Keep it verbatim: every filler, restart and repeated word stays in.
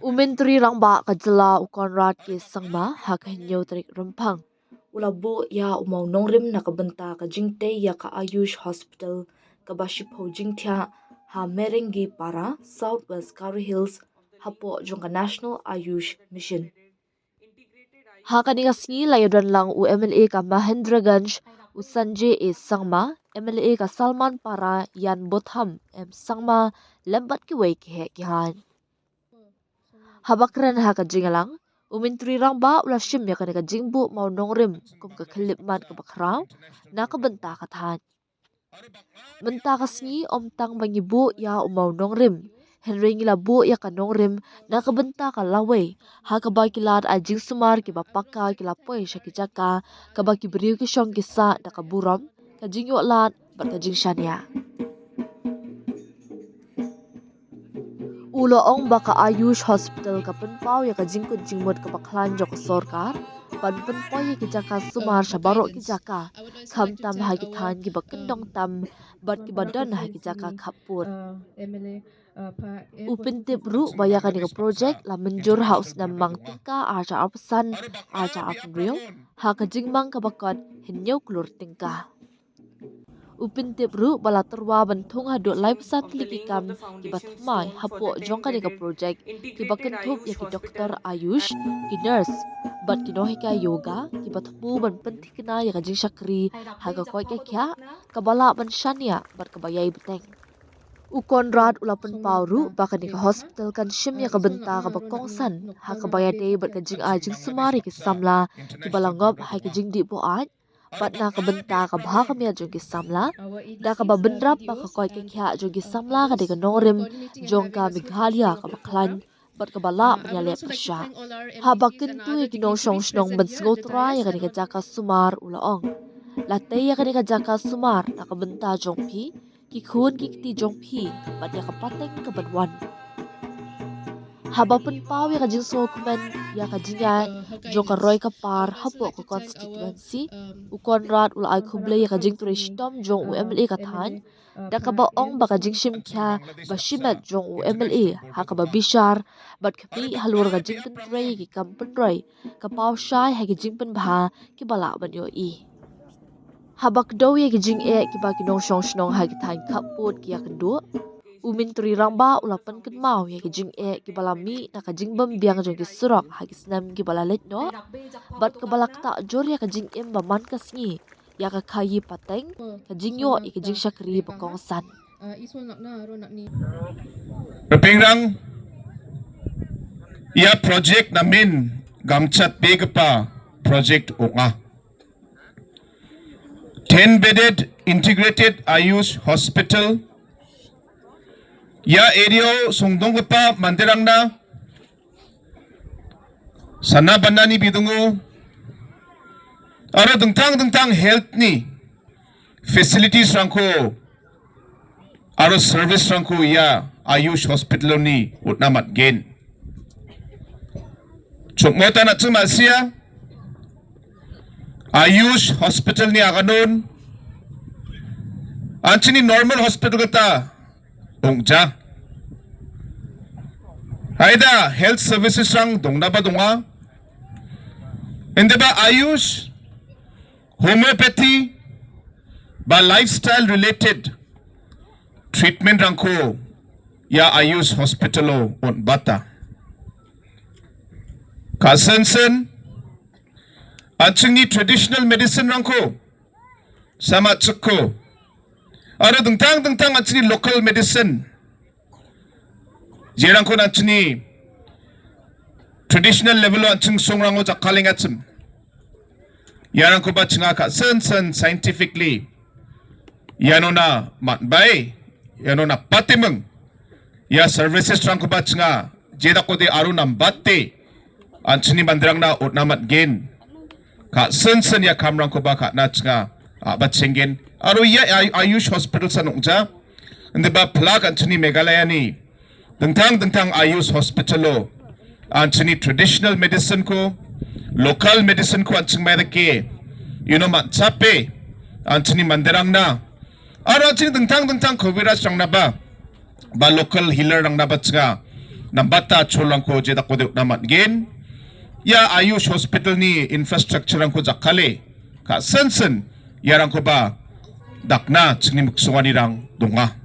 U Myntri Rangbah ka jylla u Conrad K Sangma ha ka hynñiew tarik Rymphang u la buh ïa u mawnongrim na ka bynta ka jingtei ïa ka Ayush Hospital kaba shiphew jingthiah ha Merengipara, South West Garo Hills, hapoh jong ka National Ayush Mission. Ha kane ka sngi la ïadon lang u M L A ka Mahendraganj, u Sanjay A Sangma, M L A ka Salmanpara, Ian Botham M Sangma, lem bad kiwei ki heh ki haiñ. Haba kren ha ka jingïalang, u Myntri Rangbah u la shim ïa kane ka jingbuh mawnongrim kum ka khyllipmat kaba khraw na ka bynta ka thaiñ. Mynta ka sngi ym tang ba ngi buh ïa u mawnongrim, hynrei ngi la buh ïa ka nongrim na ka bynta ka lawei, ha kaba ki lad ai jingsumar kiba paka ki la poi sha ki jaka kaba ki briew ki shong ki sah da ka burom, ka jingïoh lad bad ka jingshaniah. U la ong ba ka Ayush Hospital ka pynpaw ïa ka jingkut jingmut kaba khlaiñ jong ka sorkar ban pynpoi ïa ki jaka sumar sha baroh ki jaka, khamtam ha ki thaiñ kiba kyndong tam bad kiba don ha ki jaka khappud. U pyntip ruh ba ïa kane ka projek la mynjur ha u snem mang tyngka arhajar arphew san arhajar arphew hynriew ha ka jingmang kaba kot hynñiew klur tyngka. U pyntip ruh ba la tyrwa ban thung haduh laiphew san tylli ki kam kiba thymmai hapoh jong kane ka projek, kiba kynthup ïa ki doktor Ayush, ki nurse bad ki nonghikai yoga, kiba thmu ban pynthikna ïa ka jingshakri ha ka koit ka khiah kaba lah ban shaniah bad kaba ïai bteng. U Conrad u la pynpaw ruh ba kane ka hospital kan shim ïa ka bynta kaba kongsan ha kaba ïadei bad ka jingai jingsumar ïa ki samla kiba la ngop ha ki jingdih buaid bad na ka bynta ka bha ka miat jong ki samla, da kaba bynrap ba ka koit ka khiah jong ki samla ka dei ka nongrim jong ka Meghalaya kaba khlaiñ bad kaba lah ban ïaleh pyrshah. Haba kyntu ïa ki nongshong shnong ban sngewthuh ïa kane ka jaka sumar, u la ong, la tei ïa kane ka jaka sumar na ka bynta jong phi, ki khun ki kti jong phi bad ïa ka pateng kaban wan. Haba pynpaw ïa ka jingsngewkmen ïa ka jingïaid jong ka roi ka par hapoh ka constituency, u Conrad u la ai khublei ïa ka jingtrei shitom jong u M L A ka thaiñ, da kaba ong ba ka jingshim khia ba shimet jong u M L A ha kaba bishar bad khmih halor ka jingpyntrei ïa ki kam pynroi ka paw shai ha ki jingpynbha kiba lah ban ïohi. Haba kdew ïa ki jingeh kiba ki nongshong shnong ha ki thaiñ khappud ki ïakynduh, u Myntri Rangbah u la pynkynmaw ïa ki jingeh kiba la mih na ka jingbymbiang jong ki surok ha ki snem kiba la leit noh bad kaba la ktah jur ïa ka jingim ba man ka sngi ïa ka khaïi pateng, ka jingïoh ïa ka jingshakri ba kongsan. Repingrang ïa project na min gam chat pe kpa project onga. Ten bedded integrated Ayush hospital ïa area sungdong kpa Mandirangna, Sana Banani Bidungu, aro dengtang dengtang health ni facilities rangko, aro service rangko ïa Ayush hospital ni utna mat gen. Chukmota na chuma sia Ayush hospital ni aganun anchini normal hospital kata ongja. Haida health services rang dongna ba donga. Ende ba Ayush, homeopathy, ba lifestyle related treatment rangko ïa Ayush hospital o on bata. Ka sen sen anchini traditional medicine rangko sama chukko. Aro dengtang dengtang anchini local medicine. Jerangko anchini traditional level anching songrang o jakaling achim. Ïarangko ba chenga ka sen sen scientifically. Ïanona mat bai, ïanona patimeng. Ïa services rangko ba chenga, jeda kode aru nam batte. Anchini Mandirangna utna mat gen. Ka sen sen ïa kamrangko ba ka na chenga, ah, ba chenggen. Aro ïa Ay-, Ayush Hospital sanungja. Ende ba plak anchini Meghalaya ni. Dengtang dengtang Ayush Hospital o. Anchini traditional medicine ko, local medicine ko anching mai dake. You know, mat chape. Anchini Mandirangna. Aro anchini dengtang dengtang Kaviraj rangna ba. Ba local healer rangna ba chenga. Nambat ta chulangko je dak ko deu namat gen. Ïa Ayush Hospital ni infrastructure rangko jakhale ka sensen ïa rangko ba dakna chingni muksungani rang donga.